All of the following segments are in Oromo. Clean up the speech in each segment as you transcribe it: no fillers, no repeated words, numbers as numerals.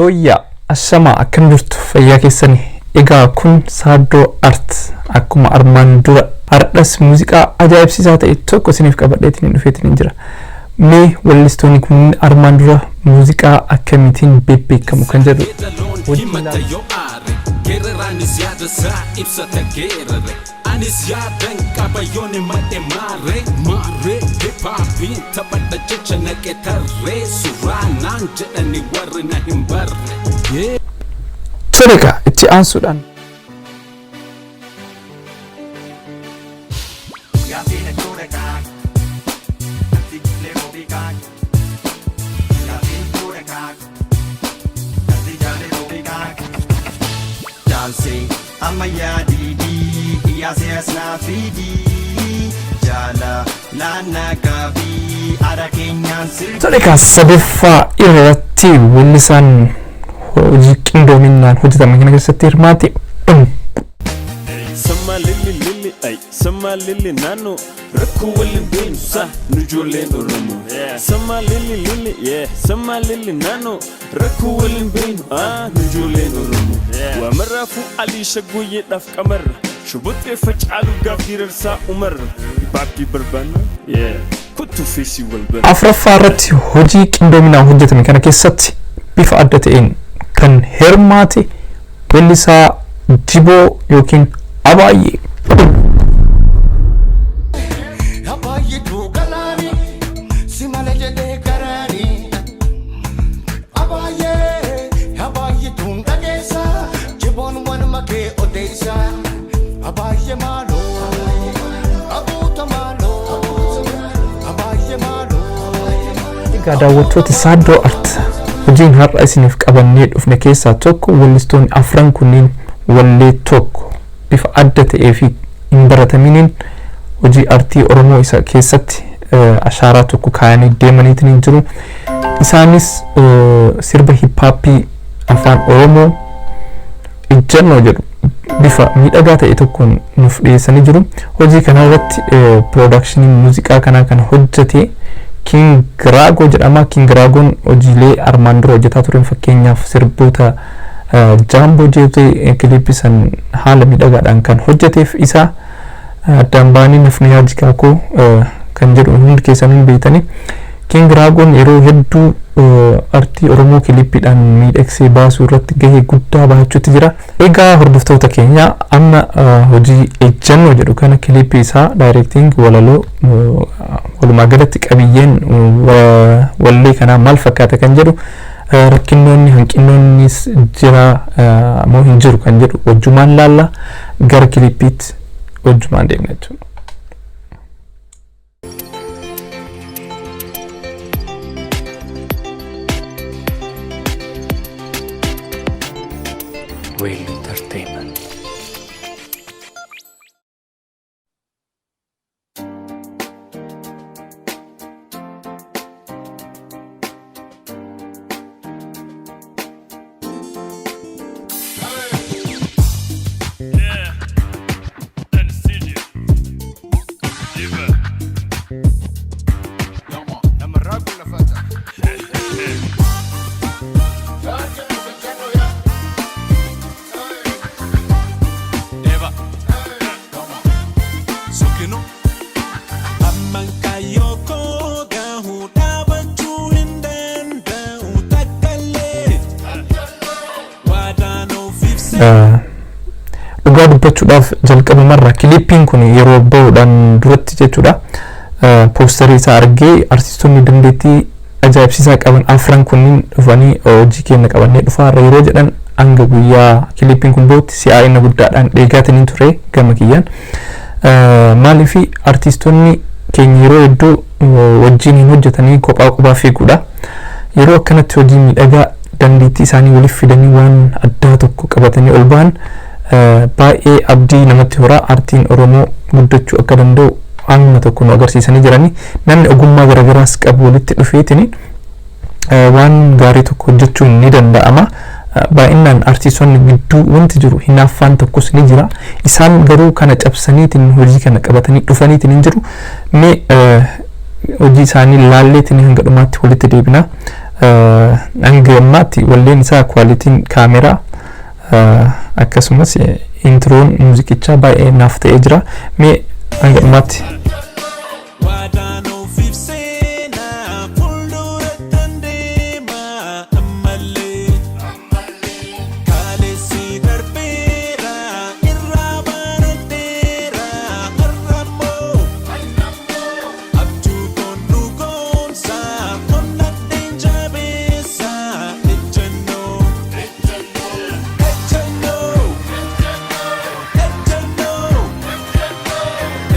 Yooyyaa, ashamaa, akkam jirtu? Fayyaa keessanii? Egaa kun Saaddoo Art. Akkuma armaan dura har'as muuziqaa ajaa'ibsiisaa ta'e tokko isiniif qabadheetiin dhufeetiin jira. Mee wallistoonni kun armaan dura muuziqaa akkamiitiin bebbeekamu kan jedhu himata yoo aare geeraraanis yaada isaa ibsata. Geerare anis yaadan qaba yoon himadhe maaree maaree hip-hopiin taphadha jecha naqe tarree suuraa naan jedhani warri na hin barre. Tole egaa, itti aansuudhaan Dancing ammayyaa diidii iyyaasee asnaa fiidii jaala laannaa gaabii ara keenyaan sirbi. Tole egaa, sadaffaa irratti weellisaan hojii qindoominaan hojjetame kana keessatti hirmaate dhum. Sama lilli lilli ay sama lilli naannoo rakkoo waliin beeknu nu ijoolleen Oromoo. Sama lilli lilli yeah sama lilli naannoo rakkoo waliin beeknu nu ijoolleen Oromoo. Waa marraafuu Alii Shaggooyyeedhaaf qamarra shubuxxee facaalu gaaf dirarsaa umarra baabbii barbaanna yeah kottuu feesii wal bara. Afuraffaa irratti hojii qindoominaan hojjetame kana keessatti bifa adda ta'een kan hirmaate weellisaa Jiboo yookiin Abaayyee. Abaayetu galaani si malee jedhee garaani. Abaayee abaayetuun dhageessa jiboon wanuma kee odeessa. Abaayee maaloo abuuta maaloo abaayee maaloo. Egaa daawwattoota Saaddoo Art, hojiin har'a isiniif qabannee dhufne keessaa tokko weellistoonni afran kunneen wallee tokko bifa adda ta'ee fi hin barataminiin hojii artii Oromoo isa keessatti ashaaraa tokko kaayanii deemaniitiin hin jiru. Isaanis sirba hip-hopii afaan Oromoo ijjannoo jedhu bifa miidhagaa ta'e tokkoon nuuf dhiyeessanii jiru. Hojii kanarratti productionii muuziqaa kanaa kan hojjete King Raagoo jedhama. King Raagoon hojiilee armaan dura hojjetaa turen, fakkeenyaaf sirboota Jaamboo jeetee kilippii san haala miidhagaadhaan kan hojjeteef isa addaan ba'anii nafni yaajikaakoo kan jedhu hundi keessan hin beektani. King Raagoon yeroo hedduu artii Oromoo kilippiidhaan miidhagsee baasuu irratti gahee guddaa bahachuutti jira. Egaa hordoftoota keenya, amma hojii ejjannoo jedhu kana kilippii isaa, directing, walaloo, walumaa galatti qabiyyeen wallee kanaa maal fakkaata kan jedhu, rakkinnoonni hanqinnoonnis jira moo hin jiru kan jedhu wajjumaan laalla. Gara kilippiitti wajjumaan deemna jechuudha. Will Entertainment. Yeah. Anesthesia. Diva. Eva. Sokino. Amman kaayyoo gahuu dhaabachuu hin danda'u takkallee. Waadaan ofiif Dhugaa dubbachuudhaaf jalqabumarra kilippiin kun yeroo bahuudhaan duratti jechuudha, poosterii isaa argee artistoonni dandeettii ajaa'ibsiisaa qaban afran kunniin dhufanii hojii keenya qabannee dhufaarra yeroo jedhan hanga guyyaa kilippiin kun bahutti si'aa'ina guddaadhaan eegaatanii ture gama kiyyaan. Maaliif artistoonni keenya yeroo hedduu wajjin hin hojjetanii, kophaa kophaa fiiguudha. Yeroo akkanatti hojii miidhagaa dandeettii isaanii waliif fidanii waan addaa tokko qabatanii ol bahan baay'ee abdii namatti hora. Artiin Oromoo guddachuu akka danda'u hanga tokko nu agarsiisanii jiranii. Namni ogummaa garaagaraas qabu walitti dhufeetini waan gaarii tokko hojjechuun ni danda'ama. Baay'inaan artiistonni gidduu wanti jiru hinaaffaan tokkos ni jira. Isaan garuu kana cabsaniitiin hojii kana qabatanii dhufaniitiin hin jiru. Mee hojii isaanii laalleetiin hanga dhumaatti walitti deebina. Hanga ammaatti walleen isaa qualityn kaameraa akkasumas introon muuziqichaa baay'ee naaf ta'ee jira. Mee hanga ammaatti. Waadaan ofiif seenaa fuulduratti deema ammallee kaalessi darbeera irraa baradheera har'ammoo abjuu koon goomsa onnadheen jabeessa ejjennoo ejjennoo ejjennoo ejjennoo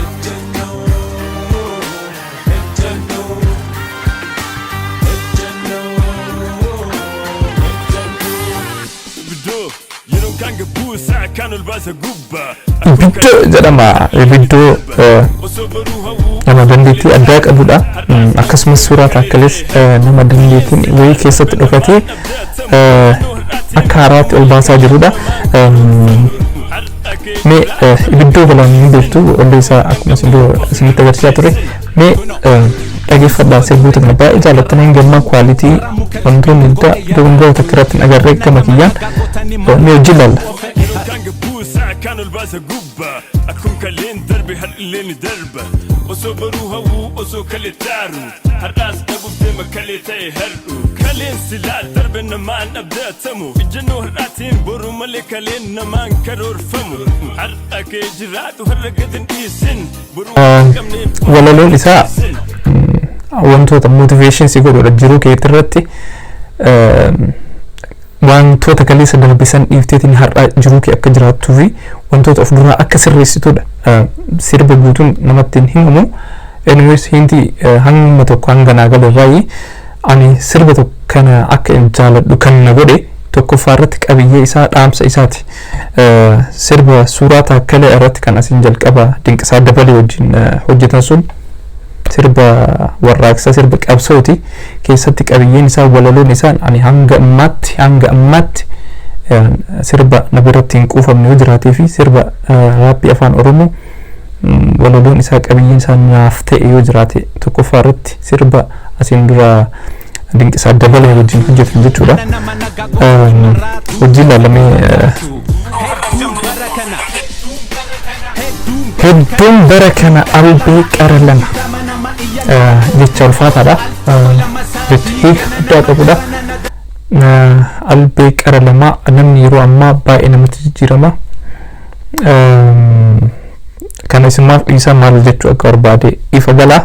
ejjennoo ejjennoo ejjennoo. Ibiddoo yeroon kan gabbuu sa'a kan ol baasa gubbaa. Ibiddoo jedhama. Ibiddoo Osoo baruu hawwuu nama dandeettii addaa qabudha. Akkasumas Suuraa Taakkalees nama dandeettiin wayii keessatti dhokatee akka haaraatti ol baasaa jirudha. Mee Ibiddoo balaan ni beektu, wallee isaa akkuma isin dura isinitti agarsiisaa ture. Mee dhageeffadhaa, sirboota kana baay'ee jaallattanii hanga ammaa quality wantoonni addaa dogongora takka irratti hin agarree gama kiyyaan. Mee hojii ilaalla. Yeroon kan gabbuu sa'a kan ol baasa gubbaa. Akkum kaleen darbe har'illee ni darba. Osoo baruu hawwuu osoo kalee taaru. Har'aas dhabuuf deema kalee ta'e har'u. Kaleen silaa darbe namaan abdatamu. Ijjannoo har'aatiin boru malee kaleen namaan karoorfamu. Har'a kee jiraatu har'a gad hin dhiisin. Boru waan qabneef Walaloon isaa wantoota motivation si godhudha jiruu keetti irratti, wantoota kaleessa darbisan dhiifteetiin har'a jiruu kee akka jiraattuu fi wantoota of duraa akka sirreessitudha. Sirba guutuun namatti hin himamu. Anyways, hinti hanguma tokko hanga naa galu irraayi ani sirba tokko kana akka hin jaaladhu kan na godhe tokkoffaa irratti qabiyyee isaa, dhaamsa isaati. Sirba Suuraa Taakkalee irratti kan asin jalqaba Dinqisaa Dabalee wajjin hojjetan sun sirba warraaqsaa, sirba qabsooti. Keessatti qabiyyeen isaa, walaloon isaa ani hanga ammaatti sirba na biratti hin quufamne yoo jiraatee fi sirba raappii Afaan Oromoo walaloon isaa, qabiyyeen isaa naaf ta'e yoo jiraate, tokkoffaa irratti sirba asiin dura Dinqisaa Dabalee wajjin hojjetan jechuudha. Hojii ilaalamee hedduun bara kana albee qara lama jecha ulfaataadha. Jecha hiika guddaa qabudha. Albee qara lama, namni yeroo ammaa baay'ee namatti jijjiirama. Kana isimaaf dhiisaa, maal jechuu akka barbaade ifa galaa.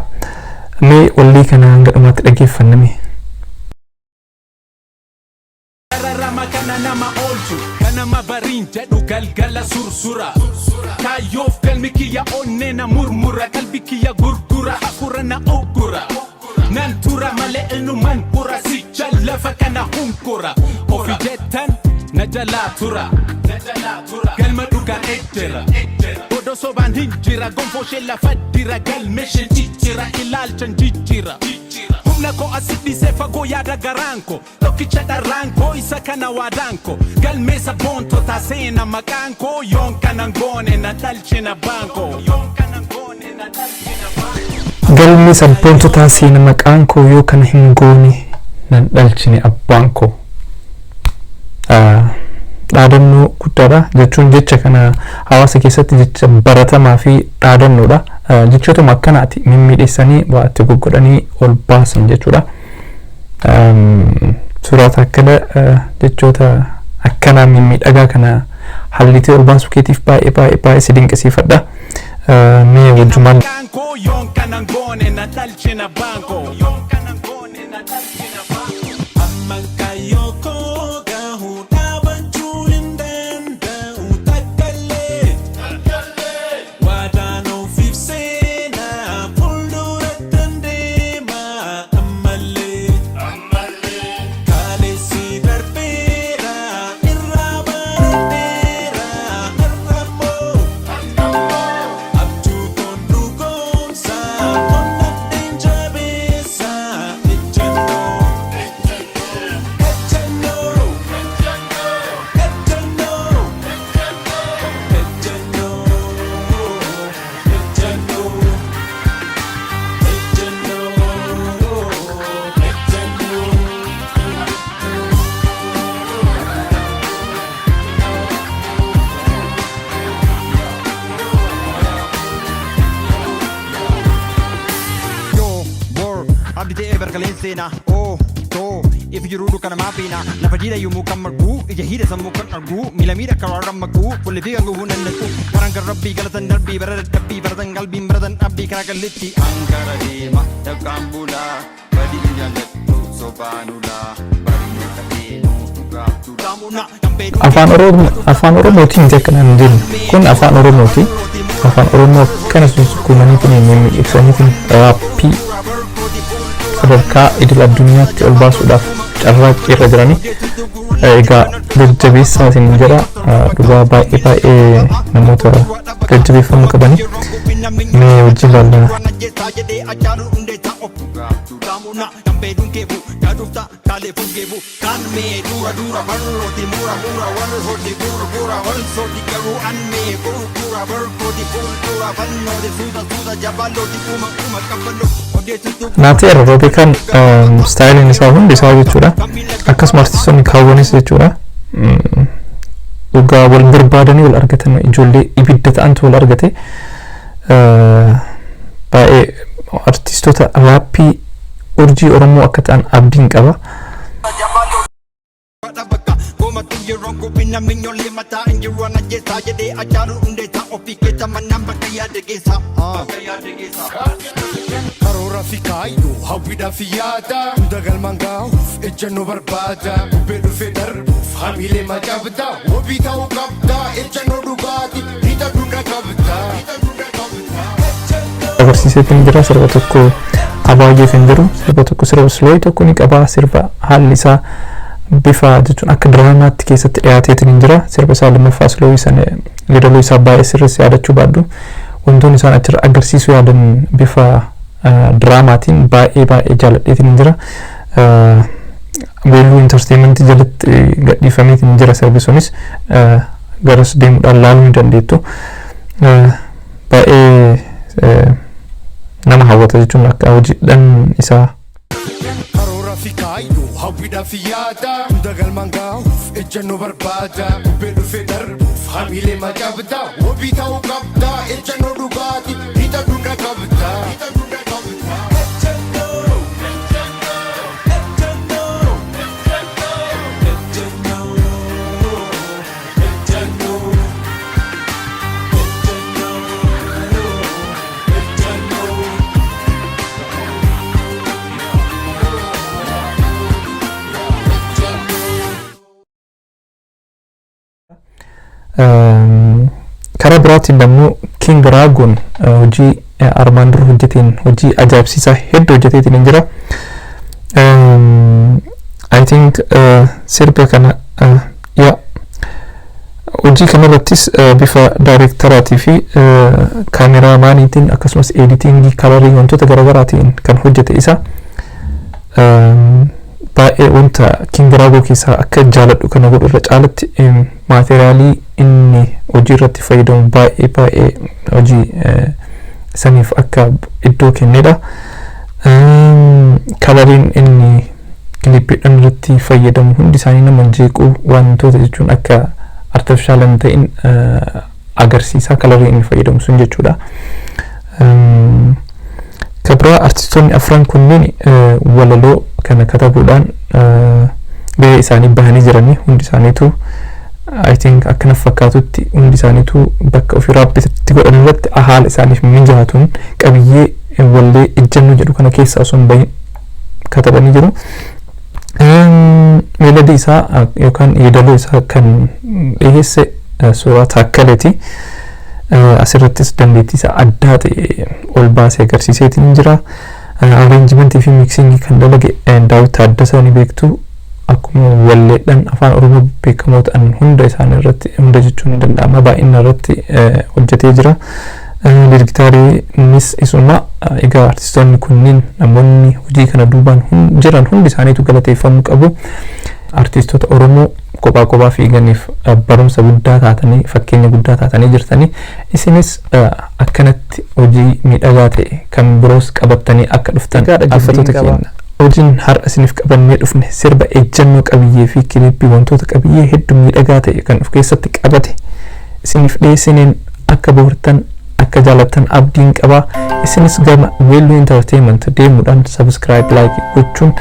Mee wallii kana hanga dhumaatti dhaggeeffanname. Dararama kana nama oolchu ganama bariin jedhu galgala sursura kaayyoof galmi kiyya onnee na murmura qalbi kiyya gurgura hafuura na uggura nan tura malee inuman bura sicha lafa kana hunkura ofi jettan na jalaa tura galma dhugaan ejjera odoo sobaan hin jira gonfoo ishee lafa dira galme isheen ciccira ilaalchan jijjira humna koo asi dhiisee fagoo yaada garaan koo tokkicha dharraan koo isa kana waadaan koo galmeessa boontotaa seena maqaan koo yoon kanan goone na dhalchina baankoo yoon kanan goone na dhalchina baankoo. Galmi sabboontotaa seena maqaan koo yoo kana hin goone nan dhalchine abbaan koo. Dhaadannoo guddaadha jechuun jecha kana hawaasa keessatti jecha baratamaa fi dhaadannoodha. Jechootuma akkanaati mimmiidheessanii waa itti goggodhanii ol baasan jechuudha. Suuraa Taakkala jechoota akkanaa mimmiidhagaa kana hallitee ol baasuu keetiif baay'ee baay'ee baay'ee si dinqisiifadha. Mee wajjumaan Maqaan koo yoon kanan goone na dhalchina baankoo yoon kanan goone na dhalchina baankoo. Amman kaayyoo koo gahuu dhaabachuun hin danda'u takkallee waadaan ofiif seenaa fuulduratti deema ammallee kaalessi darbeera irraa baradheera har'ammoo abjuu koon dhugoomsa onnadheen jabeessa. seenaa oo too if jiruu dukkana maafiina lafa jiidha yommuu kan marguu ija hiidha sammuu kan arguu miila miidha karaa rammaquu fuulli fi kan gubuu nan naqu karan kan rabbii galatan darbii bara dadhabbii baratan qalbiin baratan dhabbii karaa kallitti ankara deema dhaqaan bulaa badii hin jaalladhu sobaan ulaa barii ta'eenuu dhugaaf duraa. Afaan Oromootiin akkanaan hin jennu kun Afaan Oromooti. Afaan Oromoo akkana sukkuumaniitiin mimmiidhagsaniitiin raappii sadarkaa idil addunyaatti ol baasuudhaaf carraaqqii irra jiranii. Egaa jajjabeessaa isin jedha. Dhugaa baay'ee baay'ee namoota jajjabeeffamuu qabanii mee wajjin ilaallana. Naati irra kan styleiin isaa hundi isaa jechuudha. Akkasuma artistoonni kaawwanis jechuudha. Dhugaa wal barbaadanii wal argatan, ijoollee ibidda ta'antu wal argate. Baay'ee artistoota raappii urjii Oromoo akka ta'an abdiin qaba. Yeroon gubbina minyoolee mataa injiru ana jeessaa jedhee ajaalu hundeessaa ofii keessa mannaan bakka yaada geessaa. Bakka yaada geessaa. Karoora fi kaayyoo, hawwiidhaa fi yaada hunda galmaan gahuuf ejjennoo barbaada. Bubbee dhufee darbuuf hamiilee macabda, wabii ta'uu qabda, ejjennoo dhugaati hidha dunda qabda. Agarsiiseetiin jira. Sirba tokko abaayyee kan jiru, sirba tokko, sirba slow tokko ni qaba. Sirba haalli isaa bifa jechuun akka diraamaatti keessatti dhiyaateetiin hin jira. Sirba isaa lammaffaa slow sana yeedaloo isaa baay'ee sirreessa yaadachuu baadhu, wantoonni isaan achirra agarsiisuu yaadan bifa diraamaatiin baay'ee baay'ee jaaladheetiin hin jira. Weelluu Entertainment jalatti gadhiifameetiin hin jira. Sirbi sunis garas deemuudhaan laaluu ni dandeettu. Baay'ee nama hawwata jechuun akka hojiidhaan isaa. Karoora fi kaayyoo, hawwiidhaa fi yaada hunda galmaan gahuuf ejjennoo barbaada. Bubbee dhufee darbuuf hamiilee macabda, wabii ta'uu qabda, ejjennoo dhugaati hidha dunda qabda. Karaa biraatiin immoo King Raagoon hojii armaan dura hojjeteen hojii ajaa'ibsiisaa hedduu hojjeteetiin hin jira. I think sirba kana yaa hojii kanarrattis bifa daayirektaraatii fi kaameraamaaniitiin akkasumas editing, colorii, wantoota garaagaraatiin kan hojjete isa. Baay'ee wanta King Raagoo keessaa akka jaaladhu kana godhu irra caalatti maateriyaalii inni hojii irratti fayyadamu baay'ee baay'ee hojii saniif akka iddoo kennedha. Coloriin inni kilippiidhaan irratti fayyadamu hundi isaanii nama jeequu, wantoota jechuun akka artificial hin ta'in agarsiisa colorii inni fayyadamu sun jechuudha. Kabira artistoonni afran kunneen walaloo kana katabuudhaan gahee isaanii bahanii jiranii. Hundi isaaniitu, I think akkana fakkaatutti, hundi isaaniitu bakka ofii raappitti godhan irratti haala isaaniif mijaatuun qabiyyee wallee ejjennoo jedhu kana keessaa osoo hin bahin katabanii jiru. Meeladii isaa yookaan yeedaloo isaa kan dhiyeesse Suuraa Taakkaleeti. Asirrattis dandeettii isaa addaa ta'e ol baasee agarsiiseetiin jira. Arrangementii fi mixingii kan dalage Daawit Taaddasaa ni beektu. Akkuma walleedhaan Afaan Oromoo beekamoo ta'an hunda isaanii irratti, hunda jechuun ni danda'ama, baay'ina irratti hojjetee jira. Lead guitariinis isuma. Egaa artistoonni kunniin, namoonni hojii kana duubaan jiran hundi isaaniitu galateeffamuu qabu. Artistoota Oromoo kophaa kophaa fiiganiif barumsa guddaa taatanii, fakkeenya guddaa taatanii jirtanii, isinis akkanatti hojii miidhagaa ta'e kan biroos qabattanii akka dhuftan dhaggeeffattoota keenya. Hojiin har'a isiniif qabannee dhufne sirba ejjennoo qabiyyee fi kilippii wantoota qabiyyee hedduu miidhagaa ta'e kan of keessatti qabate isiniif dhiyeessineen akka bohaartan Akka jaalattan abdiin qaba. Isinis gama Weelluu Entertainment deemuudhaan subscribe, like gochuun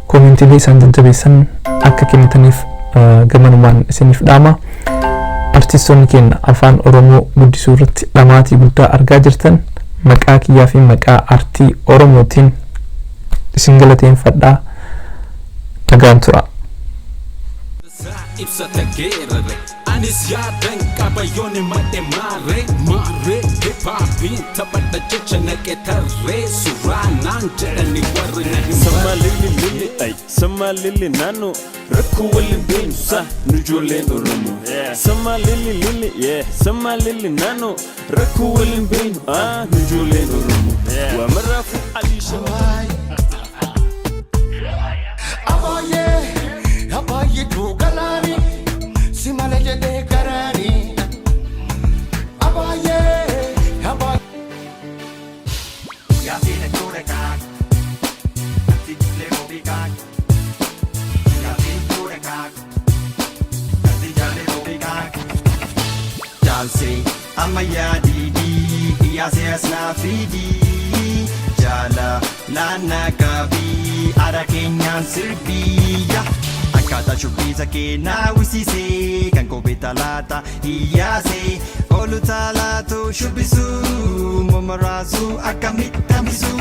koomentiilee isaan jajjabeessan akka kennitaniif gamanumaan isiniif dhaama. Artistoonni keenya afaan Oromoo guddisuu irratti dhamaatii guddaa argaa jirtan, maqaa kiyyaa fi maqaa artii Oromootiin isin galateeffadhaa. Nagaan tura. Ibsata geerare, anis yaadan qaba yoon himadhe maarree maarree. Hip hopiin taphadha jecha naqe tarree, suuraa naan jedhani warri na hin Sama lili lili ay, sama lili nano, rakkoo waliin beenu sa nu ijoolleen Oromoo. Sama lili lili, yeah, sama lili nano, rakkoo waliin beenu ah nu ijoolleen Oromoo. Waa maraafu Aliisha. Abaayyee abaayyee galaani si malee jedhee garaani. Abaayyee abaayyee. Yaasina chuura kaak, nanti jillee robii kaak. Yaasina chuura kaak, nanti jaalee robii kaak. Jaalsee ammayyaa diidii, iyyaasee asnaa fiidii. Jaala laannaa qabii, ara keenyaan sirbiyya. Akkaataa shubbisa kee naawwisiisee, kan kophee talaata hiyyaasee. Olu taalaatu shubbisuu, morma raasuu akkamitti hambisuu.